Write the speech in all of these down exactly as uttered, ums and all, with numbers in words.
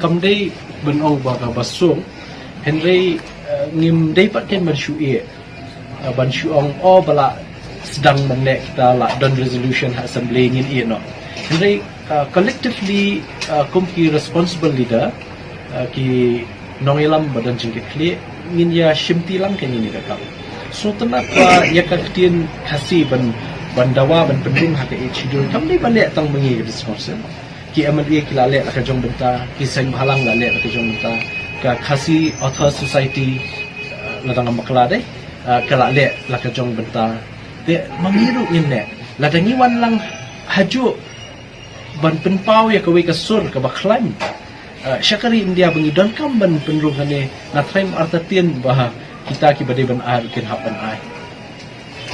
Kam dei ban ong ba kaba suk, hynrei, eh, ngim dei pat ken ban shu ïeh, eh, ban shu ong, oh, ba la sdang ban leh, kita la don resolution ha assembly, ngin ïeh noh. Hynrei, eh, collectively, eh, kum ki responsible leader, eh, ki nongïalam ba don jingkitkhlieh, ngin ïa shimti lang kane ka kam. So, tang ba ïa ka ktien Khasi ban, ban dawa ban pynrung ha ka Eighth Schedule, kam dei ba leh tang ma ngi ka District Council. Ki M L A ki la leh la ka jong bynta, ki seng bhalang la leh la ka jong bynta, ka Khasi Author Society, eh, lada ngam bakla dei, eh, ka la leh la ka jong bynta. Te ma ngi ruh ngin leh, lada ngi wan lang hajuh ban pynpaw ïa kawei ka sur kaba khlaiñ, eh, sha ka ri India ba ngi donkam ban pynrung kane, nga tharai artatien ba kita kiba dei ban ai ruh kin hap ban ai.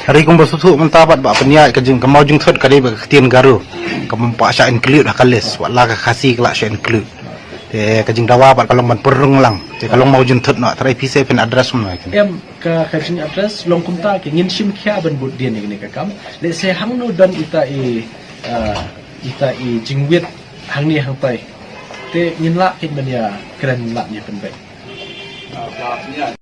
Hynrei kumba shu shu mynta pat ba pynïaid ka jing, ka mawjingthut ka dei ba ka ktien Garo, ka bym pat shah include ha ka list, wat la ka Khasi ka la shah include. Te ka jingdawa pat ka long ban pynrung lang, te ka long mawjingthut noh, tharai phi sa phin address mo. Em, ka, ka jing address long kumta, ke ngin shim khia ban bud dien ïa kane ka kam. Lehse hangno don ita i, eh, ita i jingwit hangne hangtai, te ngin lah kin ban ïa kren, lah ïa pynbeit.